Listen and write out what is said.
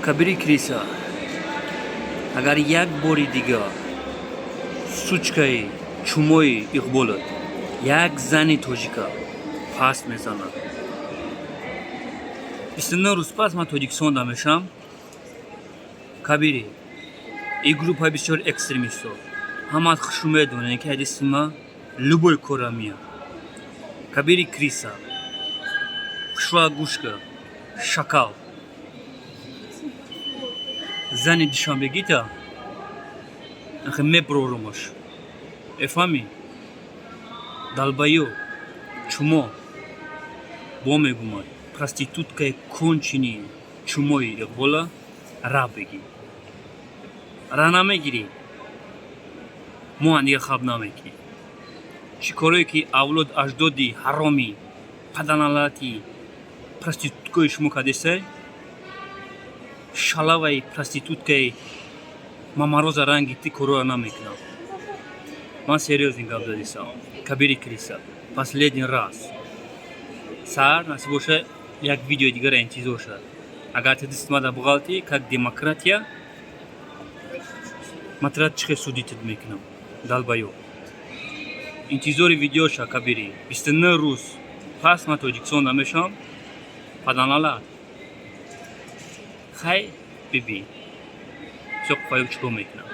Кабири крыса, агар як бори дига сучкаи чумои иқболат як зани тоҷика паст мезанад, 29 рӯз пас ман Тоҷикистон мешам. Кабири, и группаи бисёр экстремистҳо ҳамаат хушу медонед, ки ҳадиси ма любой кора мия. Кабири крыса, хушва гӯшка, шакал, зани душанбегита ахе меброрумаш, мефаҳмӣ? Долбоёб, чумо, бо мегумад, проституткаи конченый, чумои иқбола ра бигӣ, ра намегирӣ, мо ҳамдига хаб намекунем. Чӣ корое ки авлод аҷдоди ҳароми паданалати проституткаи шумо кардесай, шалаваи проституткаи мамароза ранги ти корора намекунам. Ман серьёзный гап задисам. Кабири крыса, последний раз. Сар насиб боша, як видеои дигара интизор шад. Агар ти дисти мада буғалтӣ, как демократия матрат чӣ хел судитид мекунам, долбоёб. Интизори видео ша, Кабири. 29 рӯз пас ман Тоҷикистон намешавам. Паданалат, хай, бибин, соқфаёб чӣ кор мекунам.